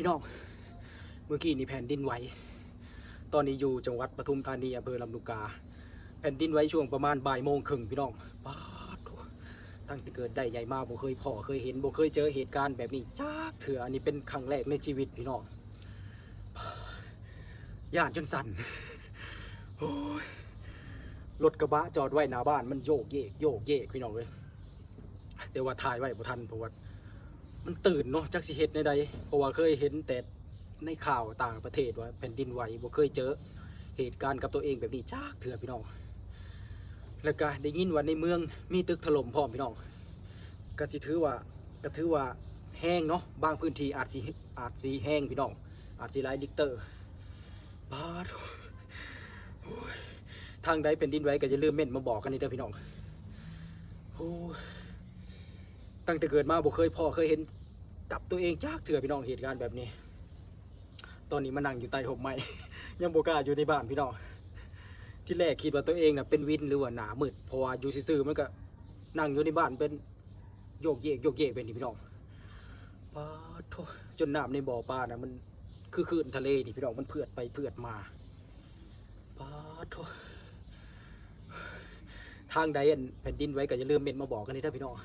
ພີ່ນ້ອງ ເມື່ອກີ້ນີ້ແຜ່ນດິນໄຫວ ຕອນນີ້ຢູ່ຈັງຫວັດປະທຸມທານີ ອຳເພີລຳລູກກາ ແຜ່ນດິນໄຫວຊ່ວງປະມານບ່າຍໂມງເຄິ່ງ ພີ່ນ້ອງ ປາດໂທ້ ຕັ້ງແຕ່ເກີດໄດ້ໃຫຍ່ມາບໍ່ເຄີຍພໍ້ເຄີຍເຫັນ ບໍ່ເຄີຍເຈີເຫດການແບບນີ້ຈັກເທື່ອ ອັນນີ້ເປັນຄັ້ງແລກໃນຊີວິດ ພີ່ນ້ອງ ຢ້ານຈົນສັ່ນ ໂອ້ຍ ລົດກະບະຈອດໄວ້ໜ້າບ້ານ ມັນໂຍກເຢກໂຍກເຢກ ພີ່ນ້ອງເອີຍ ແຕ່ວ່າຖ່າຍໄວ້ບໍ່ທັນ ເພາະວ່າມັນຕື່ນເນາະ ຈັກຊິເຮັດແນວໃດ ເພາະວ່າເຄີຍເຫັນແຕ່ໃນຂ່າວຕ່າງປະເທດວ່າແຜ່ນດິນໄຫວ ບໍ່ເຄີຍເຈີເຫດການກັບຕົວເອງແບບນີ້ຈັກເທື່ອ ພີ່ນ້ອງ ແລ້ວກະໄດ້ຍິນວ່າໃນເມືອງມີຕຶກຖະຫຼົ່ມພ້ອມ ພີ່ນ້ອງ ກະຊິຖືວ່າ ກະຖືວ່າແຮງເນາະ ບາງພື້ນທີ່ອາດຊິ ອາດຊິແຮງ ພີ່ນ້ອງ ອາດຊິຫຼາຍລິກເຕີ ປາດໂທ້ ໂອ້ຍ ທາງໃດແຜ່ນດິນໄຫວກໍຢ່າລືມເມັ້ນມາບອກກັນເດີພີ່ນ້ອງ ໂອ້ຍ ຕັ້ງແຕ່ເກີດມາບໍ່ເຄີຍພໍ້ເຄີຍເຫັນກັບຕົວເອງຈັກເທື່ອ ພີ່ນ້ອງ ເຫດການແບບນີ້ ຕອນນີ້ມານັ່ງຢູ່ໃຕ້ຮົ່ມໄມ້ ຍັງບໍ່ກ້າຢູ່ໃນບ້ານ ພີ່ນ້ອງ ທີແລກຄິດວ່າຕົວເອງນະເປັນວິນ ຫຼືວ່າໜ້າມືດ ເພາະວ່າຢູ່ຊື່ໆ ມັນກະນັ່ງຢູ່ໃນບ້ານເປັນ ໂຍກເຢກໂຍກເຢກແບບນີ້ພີ່ນ້ອງ ປາດໂທ້ ຈົນນ້ຳໃນບໍ່ປານະ ມັນຄືຄື້ນທະເລນີ້ພີ່ນ້ອງ ມັນເຜືອດໄປເຜືອດມາ ປາດໂທ້ ທາງໃດອັນແຜ່ນດິນໄຫວກໍຢ່າລືມເມັ້ນມາບອກກັນເດີພີ່ນ້ອງ